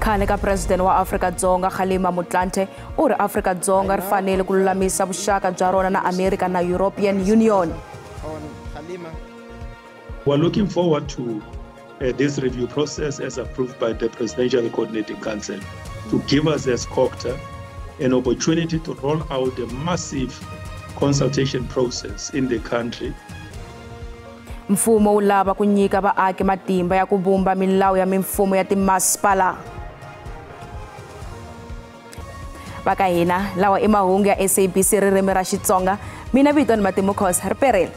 Khale ka president wa Afrika-Dzonga Kgalema Motlanthe u ri Afrika-Dzonga ri fanele ku lulamisa vuxaka bya rona na America na European Union. We are looking forward to this review process as approved by the Presidential Coordinating Council to give us as COGTA an opportunity to roll out a massive consultation process in the country. Mfumo wu lava ku nyika vaaki matimba ya ku vumba milawu ya mimfumo ya timasipala. Va ka hina lawa i mahungu ya SABC ririmi ra Xitsonga. Mina vito ni Matimu Khosa riperile.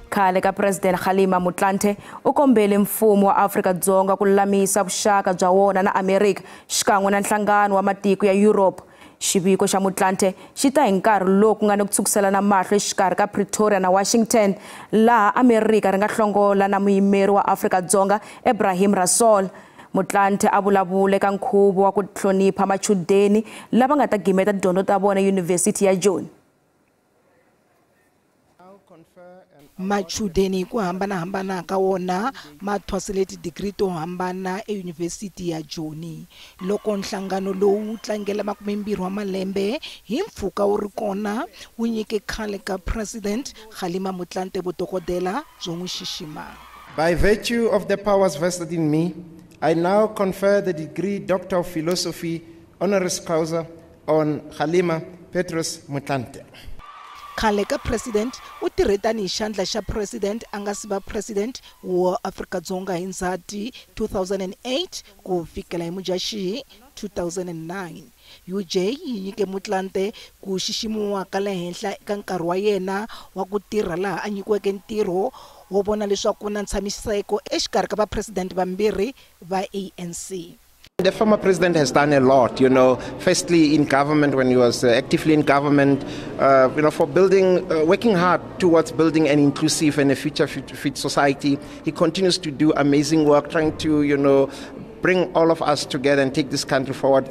Khale ka President Kgalema Motlanthe u kombele mfumo wa Afrika-Dzonga ku lulamisa vuxaka bya wona na America xikan'we na nhlangano wa matiko ya Europe. Xiviko xa Motlanthe xi ta hi nkarhi lowu ku nga ni ku tshukiselana mahlo exikarhi ka Pretoria na Washington, laha Amerika ri nga hlongola na muyimeri wa Afrika-Dzonga Ebrahim Rasool. Motlanthe a vulavule ka nkhuvo wa ku hlonipha machudeni lava nga ta gimeta tidyondzo ta vona eyunivhesiti ya Joni. Machudeni hi ku hambanahambana ka wona ma thwasile tidigiri to hambana eyunivhesiti ya Joni. Loko nhlangano lowu wu tlangela 20 wa malembe hi mpfhuka wu ri kona, wu nyike khale ka President Kgalema Motlanthe vudokodela byo n'wi xixima. By virtue of the powers vested in me, I now confer the degree Doctor of Philosophy honoris causa on Kgalema Petrus Motlanthe. Khale ka President u tirhe tanihi xandla xa President a nga si va President wa Afrika-Dzonga hi Ndzhati 2008 ku fikela hi Mudyaxihi 2009. UJ yi nyike Motlanthe ku xiximiwa ka le henhla eka nkarhi wa yena wa ku tirha laha a nyikiweke ntirho wo vona leswaku ku na ntshamiseko exikarhi ka vapresidente vambirhi va ANC. The former president has done a lot, you know, firstly in government, when he was actively in government, you know, for building, working hard towards building an inclusive and a future fit society. He continues to do amazing work, trying to, you know, bring all of us together and take this country forward.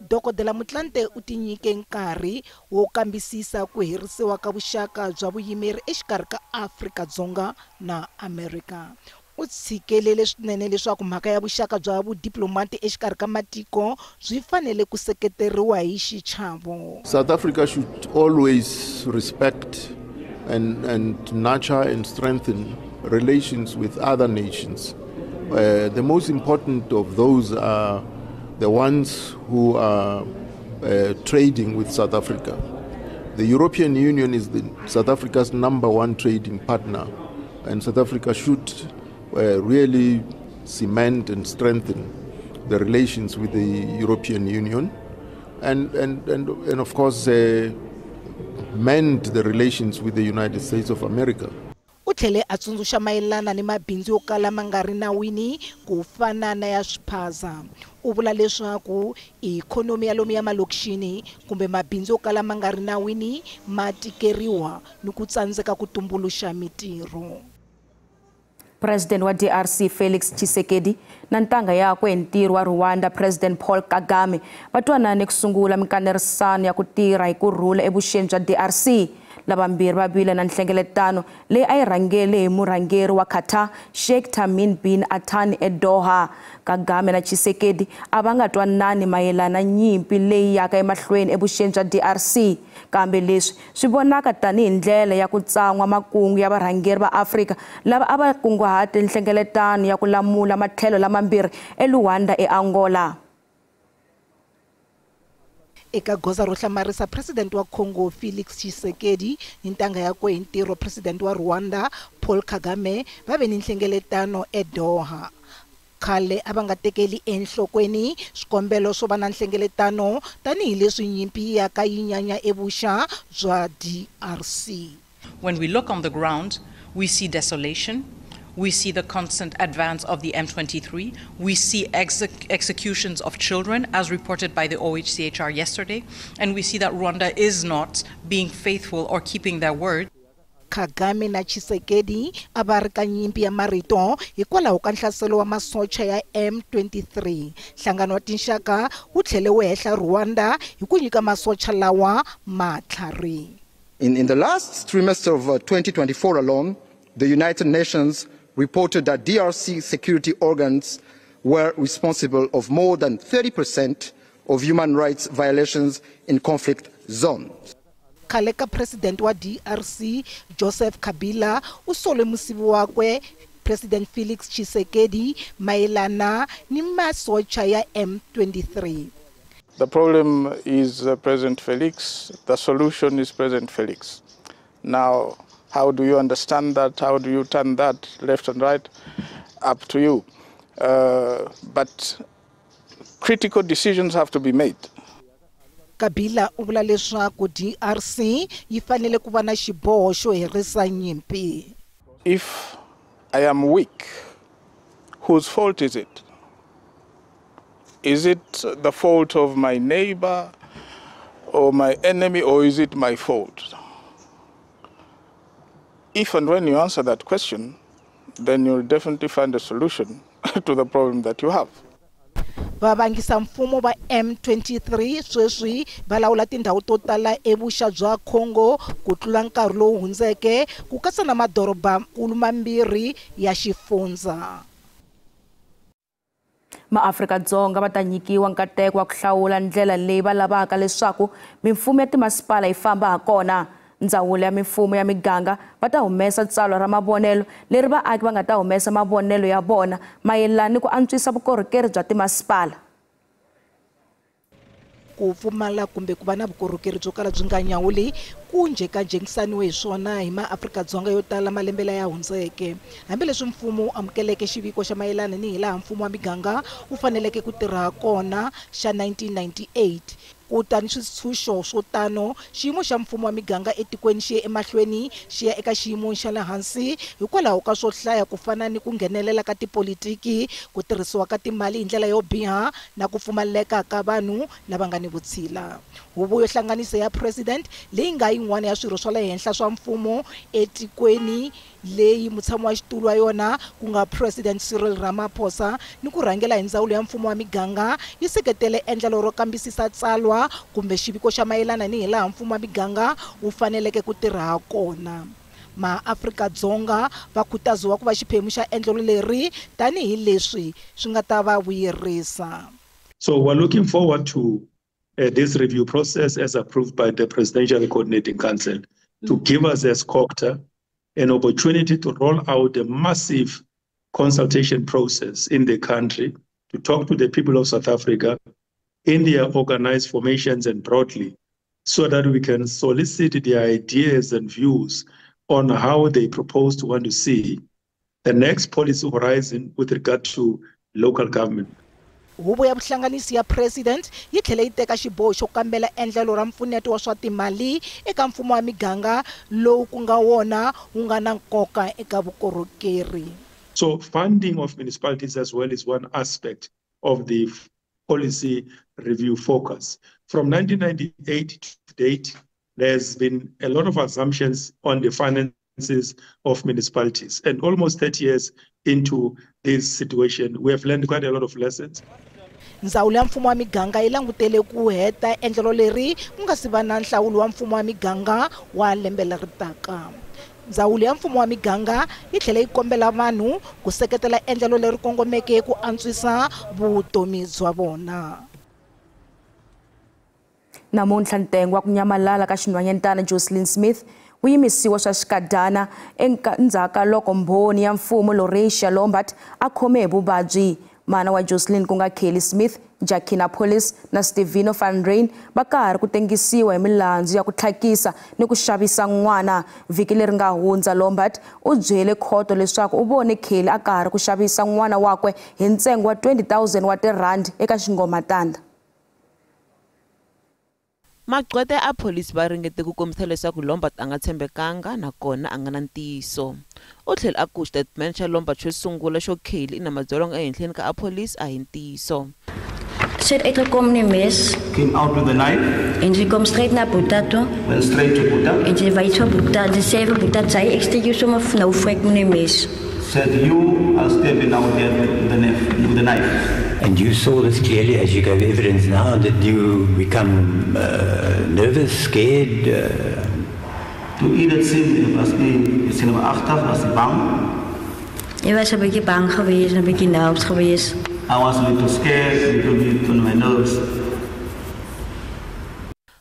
Dokodela Motlanthe u tinyike nkarhi wo kambisisa ku herisiwa ka vuxaka bya vuyimeri exikarhi ka Afrika-Dzonga na Amerika. U tshikelele swinene leswaku mhaka ya vuxaka bya vudiplomati exikarhi ka matiko byi fanele ku seketeriwa hi xichavo. South Africa should always respect and nurture and strengthen relations with other nations. The most important of those are the ones who are trading with South Africa. The European Union is South Africa's #1 trading partner, and South Africa should really cement and strengthen the relations with the European Union, and of course mend the relations with the United States of America. U tlhele a tsundzuxa mayelana ni mabindzu yo kala ma nga ri nawini ku fana na ya swiphaza. U vula leswaku ikhonomi ya lomu ya malokixini kumbe mabindzu yo kala ma nga ri nawini ma tikeriwa ni ku tsandzeka ku tumbuluxa mitirho. President wa DRC Felix Tshisekedi na ntanga yakwe hi ntirho wa Rwanda President Paul Kagame va twanane ku sungula mikanerisano ya ku tirha hi ku rhula evuxeni bya DRC. Lavambirhi va vile na nhlengeletano leyi a yi rhangele hi murhangeri wa Qatar Sheikh Tamim bin Al-Thani eDoha. Kagame na Tshisekedi a va nga twanani mayelana nyimpi leyi yaka emahlweni evuxeni bya DRC, kambe leswi swi vonaka tanihi ndlela ya ku tsan'wa makungu ya varhangeri va Afrika lava a va kunguhate nhlengeletano ya ku lamula matlhelo lamambirhi eLuanda eAngola. Eka goza ro hlamarisa, President wa Congo Felix Tshisekedi ni ntanga yakwe hi ntirho President wa Rwanda Paul Kagame va ve ni nhlengeletano eDoha. Khale a va nga tekeli enhlokweni swikombelo swo va na nhlengeletano tanihileswi nyimpi yi yaka yi nyanya evuxa bya DRC. When we look on the ground, we see desolation. We see the constant advance of the M23. We see executions of children, as reported by the OHCHR yesterday. And we see that Rwanda is not being faithful or keeping their word. Kagame na Tshisekedi a va ri ka nyimpi ya marito hikwalaho ka nhlaselo wa masocha ya M23. Nhlangano wa tinxaka wu tlhele wu hehla Rwanda hi ku nyika masocha lawa matlhari. In the last trimester of 2024 alone, the United Nations reported that DRC security organs were responsible of more than 30% of human rights violations in conflict zones. Khale ka president wa DRC Joseph Kabila u sole musivi wakwe President Felix Tshisekedi mayelana ni masocha ya M23. The problem is President Felix. The solution is President Felix. Now, how do you understand that? How do you turn that left and right? Up to you. But critical decisions have to be made. Kabila u vula leswaku DRC yi fanele ku va na xiboho xo herisa nyimpi. If I am weak, whose fault is it? Is it the fault of my neighbor or my enemy, or is it my fault? If and when you answer that question, then you'll definitely find a solution to the problem that you have. Vavangisa mfumo va M23 sweswi va lawula tindhawu to tala evuxa bya Congo ku tlula nkarhi lowu hundzeke, ku katsa na madorobankulu mambirhi ya xifundza. MaAfrika-Dzonga va ta nyikiwa nkateko wa ku hlawula ndlela leyi va lavaka leswaku mimfumo ya timasipala yi famba hakona. Ndzawulo ya mimfumo ya miganga va ta humesa tsalwa ra mavonelo leri vaaki va nga ta humesa mavonelo ya vona mayelana ni ku antswisa vukorhokeri bya timasipala. Ku pfumala kumbe ku va na vukorhokeri byo kala byi nga nyawuli ku njhekanjhekisaniwe hi swona hi maAfrika-Dzonga yo tala malembe laya hundzeke. Hambileswi mfumo wu amukeleke xiviko xa mayelana ni hilaha mfumo wa miganga wu faneleke ku tirha kona xa 1998, kutani switshunxo swo tano xiyimo xa mfumo wa miganga etikweni xi ye emahlweni xi ya eka xiyimo xa le hansi hikwalaho ka swo hlaya ku fana ni ku nghenelela ka tipolitiki, ku tirhisiwa ka timali hi ndlela yo biha na ku pfumaleka ka vanhu lava nga ni vutshila. Huvo yo hlanganisa ya president leyi nga yin'wana ya swirho swa le henhla swa mfumo etikweni leyi mutshami wa xitulu wa yona ku nga President Cyril Ramaphosa ni ku rhangela hi ndzawulo ya mfumo wa miganga yi seketele endlelo ro kambisisa tsalwa kumbe xiviko xa mayelana ni hilaha mfumo wa miganga wu faneleke ku tirha hakona. MaAfrika-Dzonga va khutaziwa ku va xiphemu xa endlelo leri tanihileswi swi nga ta va vuyerisa. So we're looking forward to this review process as approved by the Presidential Coordinating Council to give us as COGTA an opportunity to roll out a massive consultation process in the country to talk to the people of South Africa in their organized formations and broadly, so that we can solicit their ideas and views on how they propose to want to see the next policy horizon with regard to local government. Huvo ya vuhlanganisi ya president yi tlhele yi teka xiboho xo kambela endlelo ra mpfuneto wa swa timali eka mfumo wa miganga lowu ku nga wona wu nga na nkoka eka vukorhokeri. So funding of municipalities as well is one aspect of the policy review focus. From 1998 to date, there's been a lot of assumptions on the finances of municipalities. And almost 30 years into this situation, we have learned quite a lot of lessons. Ndzawulo ya mfumo wa miganga yi langutele ku heta endlelo leri ku nga si va na nhlawulo wa mfumo wa miganga wa lembe leri taka. Ndzawulo ya mfumo wa miganga yi tlhele yi kombela vanhu ku seketela endlelo leri kongomeke ku antswisa vutomi bya vona. Namuntlha ntengo wa ku nyamalala ka xinhwanyetana Jocelyn Smith wu yimisiwa swa xinkadyana endzhaku loko mbhoni ya mfumo Lauretia Lombard a khome hi vuvabyi. Mana wa Jocelyn ku nga Kelly Smith, Jacquina Police na Steveno van Rhyn va karhi ku tengisiwa hi milandzu ya ku tlhakisa ni ku xavisa n'wana. Vhiki leri nga hundza Lombard u byele khoto leswaku u vone Kelly a karhi ku xavisa n'wana wakwe hi ntsengo wa 20,000 wa tirhandi eka xingomatanda. Magqweta ya police va ringete ku kombisa leswaku Lombard a nga tshembekanga nakona a nga na ntiyiso. U tlhele a ku xitatimende xa Lombard xo sungula xo Kelly i na madzolonga ehenhleni ka police a hi ntiyiso. Sy het uitgekom met die mes. Came out with a knife. En sy kom straight na Boeta toe. Went straight to Boeta. En sy wys vir Boeta, sy sê vir Boeta, sy ek steek jou sommer nou vrek met die mes. Said you, I'll stab you now with the knife. And you saw this clearly as you gave evidence now. Did you become nervous, scared? Toe u dit sien, was u senuweeagtig, was u bang? Ek was 'n bietjie bang geweest, 'n bietjie nervous geweest. I was a little scared, a little bit on my nerves.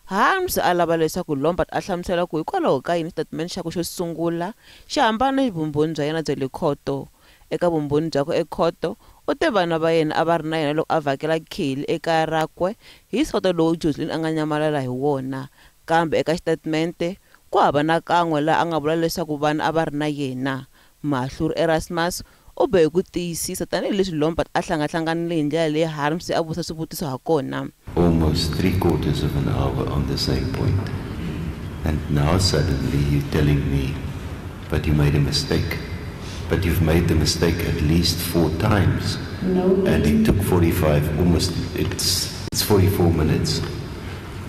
Harms a lava leswaku Lombard a hlamusela ku hikwalaho ka yini xitatimende xa ku xo sungula xi hambana ni vumbhoni bya yena bya le khoto. Eka vumbhoni byakwe ekhoto, u te vana va yena a va ri na yena loko a vhakela Kelly ekaya rakwe hi Sonto lowu Joshlin a nga nyamalala hi wona. Kambe eka xitatimende ku hava na kan'we laha a nga vula leswaku vana a va ri na yena. Mahluri Erasmus u be hi ku tiyisisa tanihileswi Lombard a hlangahlanganile hi ndlela leyi Harms a vutisa swivutiso ha kona. Almost 3/4 of an hour on the same point. And now suddenly you're telling me, but you made a mistake. But you've made the mistake at least 4 times. No. And it took 45, almost, it's 44 minutes.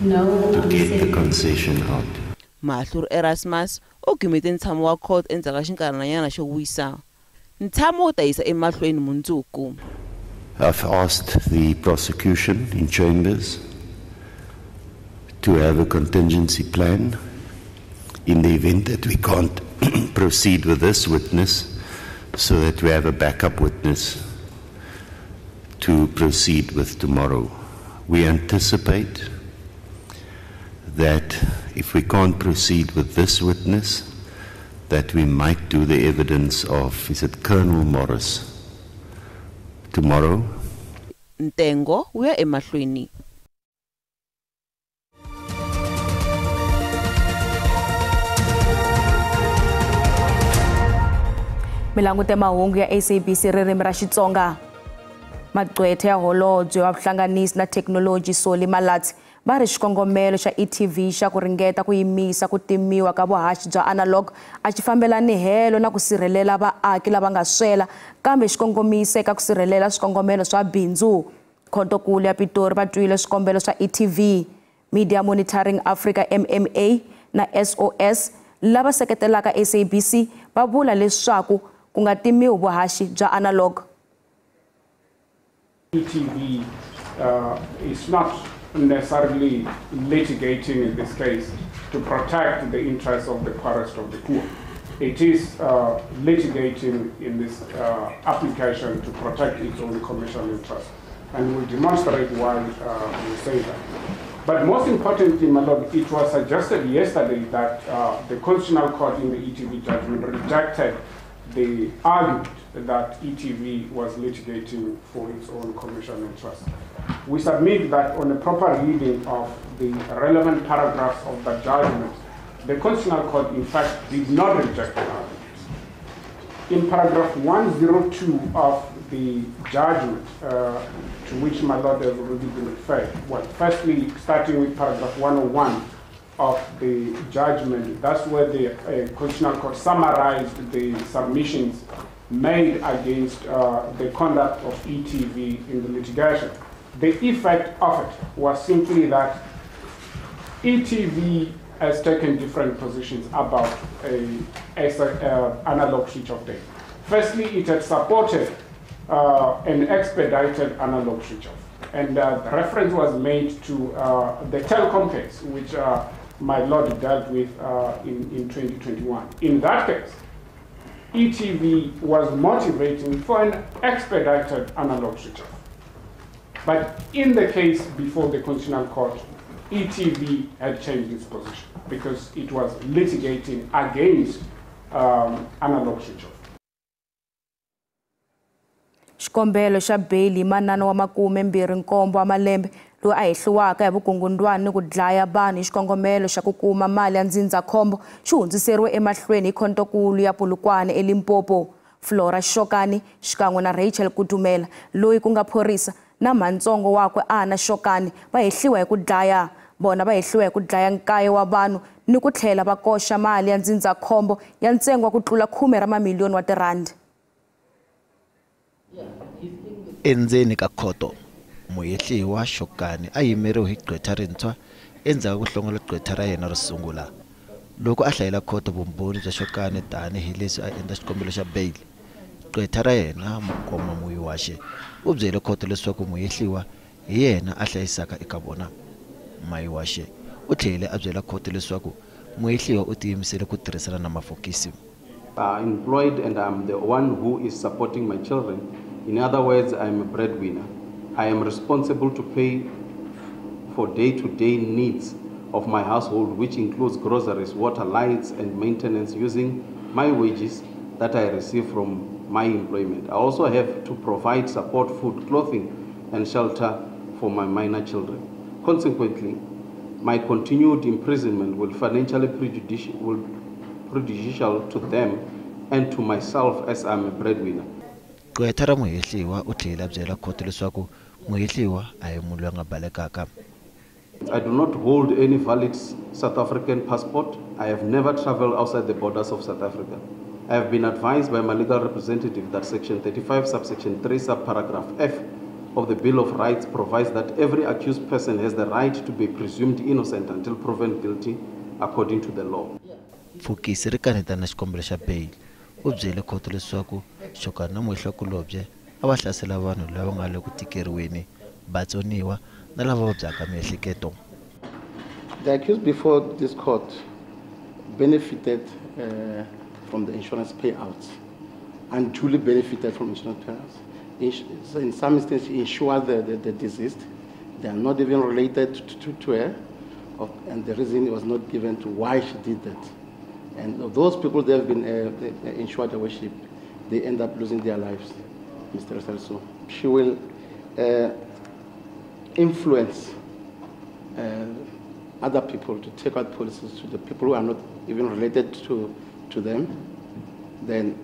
No, to get the concession out. Mahluri Erasmus u gimete ntshamo wa court endzhaku ka xinkarhananyana xo wisa. Ntshamo wu ta yisa emahlweni mundzuku. I've asked the prosecution in chambers to have a contingency plan in the event that we can't proceed with this witness, so that we have a backup witness to proceed with tomorrow. We anticipate that if we can't proceed with this witness, that we might do the evidence of, is it Colonel Morris, tomorrow? Ntengo wu ya emahlweni. Mi langute mahungu ya SABC ririmi ra Xitsonga. Magqwetha ya holobye wa vuhlanganisi na thekinoloji Solly Malatsi va ri xikongomelo xa eTV xa ku ringeta ku yimisa ku timiwa ka vuhaxi bya analog a xi fambelani helo na ku sirhelela vaaki lava nga swela, kambe xi kongomise eka ku sirhelela swikongomelo swa bindzu. Khontokulu ya Pitori va twile swikombelo swa eTV, Media Monitoring Africa MMA na SOS lava seketelaka SABC va vula leswaku ku nga timiwi vuhaxi bya analog. eTV is not necessarily litigating in this case to protect the interests of the poorest of the poor. It is litigating in this application to protect its own commercial interests. And we'll demonstrate why we say that. But most importantly, my lord, it was suggested yesterday that the Constitutional Court in the ETV judgment rejected the argument that ETV was litigating for its own commercial interests. We submit that on a proper reading of the relevant paragraphs of the judgment, the Constitutional Court, in fact, did not reject the argument. In paragraph 102 of the judgment, to which my lord has already been referred, well, firstly, starting with paragraph 101 of the judgment, that's where the Constitutional Court summarized the submissions made against the conduct of ETV in the litigation. The effect of it was simply that ETV has taken different positions about analog switch-off date. Firstly, it had supported an expedited analog switch-off. And the reference was made to the Telkom case, which my lord dealt with in 2021. In that case, ETV was motivating for an expedited analog switch-off. But in the case before the Constitutional Court, ETV had changed its position because it was litigating against analog switch-off. Xikombelo xa beyili manana wa 27 wa malembe loyi a hehliwaka hi vukungundwani ni ku dlaya vanhu hi xikongomelo xa ku kuma mali ya ndzindzakhombo xi hundziseriwe emahlweni hi khontokulu ya Polokwane eLimpopo. Flora Shokani xikan'we na Rachel Kutumela loyi ku nga phorisa na mhantsongo wakwe Ana Shokani va hehliwa hi ku dlaya vona va hehliwa hi ku dlaya 9 wa vanhu ni ku tlhela va koxa mali ya ndzindzakhombo ya ntsengo wa ku tlula 10 ra mamiliyoni wa tirhandi. Endzeni ka khoto muhehliwa Shokani a yimeriwe hi gqwetha rintshwa endzhaku ku hlongola gqwetha ra yena ro sungula. Loko a hlayela khoto vumbhoni bya Shokani tanihileswi a endla xikombelo xa beyili, gqwetha ra yena Mukoma Muyiwaxe u byele khoto leswaku muhehliwa hi yena a hlayisaka eka vona. Mayiwaxe u tlhele a byela khoto leswaku muhehliwa u tiyimisele ku tirhisana na mafokisi. Employed and I'm the one who is supporting my children. In other words, I am a breadwinner. I am responsible to pay for day-to-day needs of my household, which includes groceries, water, lights, and maintenance using my wages that I receive from my employment. I also have to provide support, food, clothing, and shelter for my minor children. Consequently, my continued imprisonment will financially prejudicial to them and to myself as I'm a breadwinner. Gqwetha ra muhehliwa u tlhela byela khoto leswaku muhehliwa a hi munhu loyi a nga balekaka. I do not hold any valid South African passport. I have never traveled outside the borders of South Africa. I have been advised by my legal representative that Section 35, subsection 3, subparagraph F of the Bill of Rights provides that every accused person has the right to be presumed innocent until proven guilty according to the law. Fokisi ri kaneta na xikombelo xa bail. U byele khoto leswaku Shokane na muhehliwakulobye a va hlasela vanhu lava nga le ku tikeriweni, vatsoniwa na lava vabyaka miehleketo. The accused before this court benefited from the insurance payouts, unduly benefited from insurance payouts. In some instances, insured the deceased. They are not even related to her, and the reason was not given to why she did that. And of those people that have been insured worship, they end up losing their lives, Mr. Celso. She will influence other people to take out policies to the people who are not even related to them. Then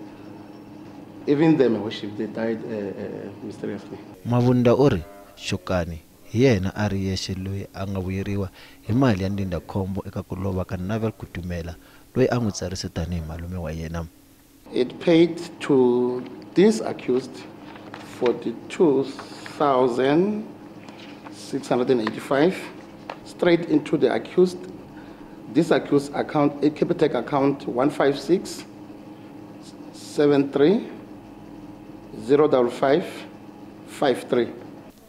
even them, worship, they died mysteriously. Mavunda uri Shokane hi yena a ri yexe loyi a nga vuyeriwa hi mali ya ndzindzakhombo eka ku lova ka Navel Kutumela loyi a n'wi tsarise tanihi malume wa yena. It paid to this accused 42,685 straight into the accused, this accused account, a Capitec account 156 73 055 53.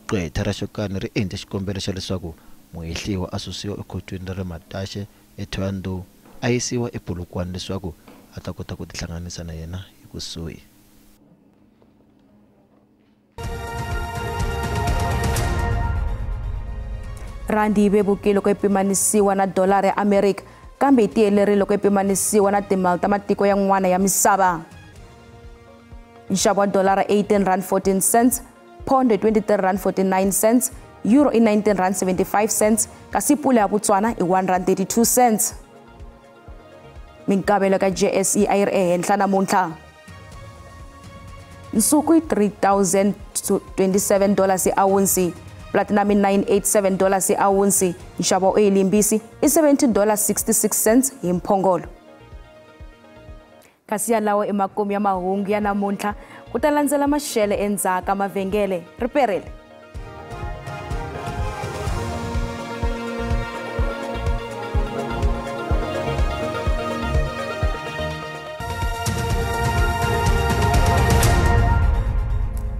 Gqwetha ra Shokane ri endle xikombelo xa leswaku muhehliwa a susiwa ekhotweni ra le Mataxe eThohoyandou a yisiwa ePolokwane leswaku a ta kota ku tihlanganisa na yena hi kusuhi. Randi yi vevukile loko yi pimanisiwa na dolara ya Amerika, kambe yi tiyelerile loko yi pimanisiwa na timali ta matiko yan'wana ya misava. Nxavo wa dolara R18.14, pound R23.49, euro i R19.75, kasi pula ya Botswana i R1.32. Minkavelo ka JSE a yi ri ehenhla namuntlha. Nsuku i $3,027 hi awunsi, platinum i $987 hi awunsi, nxavo wa oyilimbisi i $17.66 hi mphongolo. Kasi yalawo i makumu ya mahungu ya namuntlha, ku ta landzela maxele endzhaku mavhengele. Riperile.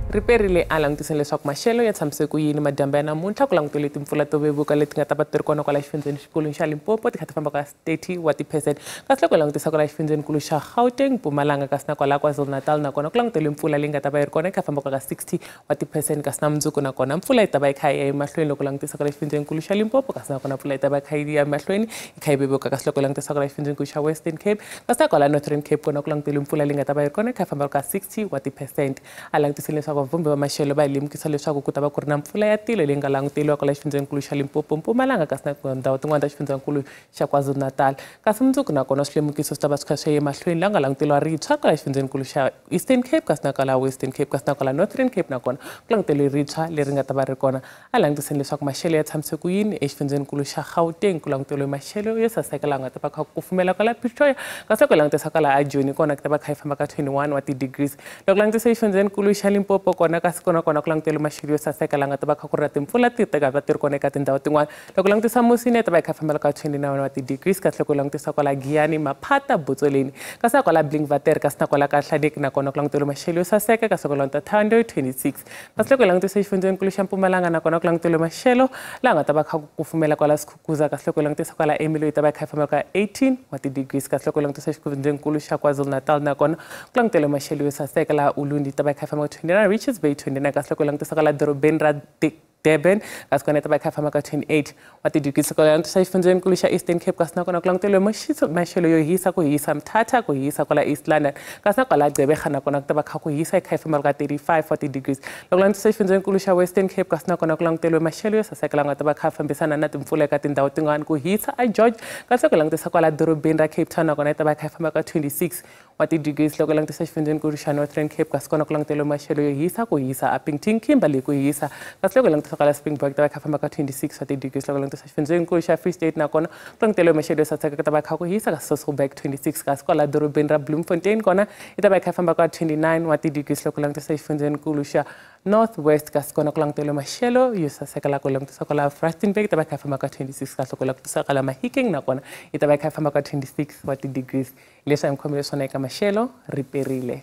Riperile a langutiseni leswaku maxelo ya tshamise ku yini madyambu ya namuntlha ku langutele timpfula to vevuka leti nga ta va ti ri kona kwala xifundzenikulu xa Limpopo ti kha ti famba ka 30%. Kasi loko hi langutisa kwala xifundzenikulu xa Gauteng, Mpumalanga kasi na kwala KwaZulu-Natal nakona ku langutele mpfula leyi nga ta va yi ri kona yi kha famba ka 60% kasi na mundzuku nakona mpfula yi ta va yi kha yi ya emahlweni loko langutisa kwala xifundzenikulu xa Limpopo kasi nakona mpfula yi ta va yi kha yi ya emahlweni yi kha yi vevuka kasi loko langutisa kwala xifundzenikulu xa Western Cape kasi na kwala Northern Cape kona ku langutele mpfula leyi nga ta va yi ri kona yi kha famba ka 60%. A langutisile leswaku vavhumbi va maxelo va hi lemukisa leswaku ku ta va ku ri na mpfula ya tilo leyi nga languteriwa kwala xifundzenikulu xa Limpopo, Mpumalanga kasi na tindhawu tin'wana ta xifundzenikulu xa KwaZulu-Natal. Kasi mundzuku nakona swilemukiso swi ta va swi kha swi ya emahlweni laha nga languteriwa ritshwa kwala xifundzenikulu xa Eastern Cape kasi na kwala Western Cape kasi na kwala Northern Cape nakona ku languteriwe ritshwa leri nga ta va ri kona. A langutiseni leswaku maxelo ya tshamise ku yini exifundzenikulu xa Gauteng ku languteriwe maxelo yo saseka laha nga ta va kha ku kufumela kwala Pretoria kasi loko langutisa kwala Ajoni kona ku ta va kha yi famba ka 21 degrees. Loko langutisa exifundzenikulu xa Limpopo kona kasi kona kona ku langutele maxelo yo saseka laha nga ta va kha ku ri na timpfula ti ta va ti ri kona eka tindhawu tin'wana. Loko langutisa Musina ta va yi kha fambela ka 29 degrees kasi loko langutisa kwala Giyani, Maphata, Botsoleni kasi na kwala Blinkwater kasi na kwala Kahlaneki nakona ku langutele maxelo yo saseka kasi loko langutisa Thando 26. Kasi loko langutisa xifundzenikulu xa Mpumalanga nakona ku langutele maxelo laha nga ta va kha ku kufumela kwala Skukuza kasi loko langutisa kwala Emilo yi ta va yi kha yi fambela ka 18 degrees kasi loko langutisa xifundzenikulu xa KwaZulu-Natal nakona ku langutele maxelo yo saseka laha Ulundi yi ta va yi kha yi fambela ka 29 Richards Richards Bay 29 kasi loko langutisa kwala dorobeni ra Durban kasi kona yi ta va yi kha yi famba ka 28 wa ti-degrees. Loko langutisa xifundzenikulu xa Eastern Cape kasi nakona ku languteriwe maxelo yo hisa, ku hisa Mthatha, ku hisa kwala East London, kasi na kwala Gqeberha nakona ku ta va kha ku hisa yi kha yi famba ka 35 wa ti-degrees. Loko langutisa xifundzenikulu xa Western Cape kasi nakona ku languteriwe maxelo yo saseka lawa nga ta va kha fambisana na timpfula eka tindhawu tin'wana, ku hisa a George, kasi loko langutisa kwala dorobeni ra Cape Town nakona yi ta va yi kha yi famba ka 26 wa ti-degrees. Loko langutisa xifundzenikulu xa Northern Cape kasi kona ku languteriwe maxelo yo hisa, ku hisa Upington, Kimberley ku hisa, kasi loko langutisa kwala Springbok ta va kha famba ka 26 wa ti-degrees. Loko langutisa xifundzenikulu xa Free State nakona ku languteriwe maxelo yo saseka, ku ta va kha ku hisa ka Sasolburg 26, kasi kwala dorobeni ra Bloemfontein kona yi ta va yi kha yi famba ka 29 wa ti-degrees. Loko langutisa xifundzenikulu xa North West kasi kona ku languteriwe maxelo yo saseka, la ku langutisa kwala Rustenburg yi ta va yi kha yi famba ka 26, kasi loko langutisa kwala Mahikeng nakona yi ta va yi kha yi famba ka 26 wa ti-degrees. Leswi a hi mi khomile swona eka maxelo, ri perile.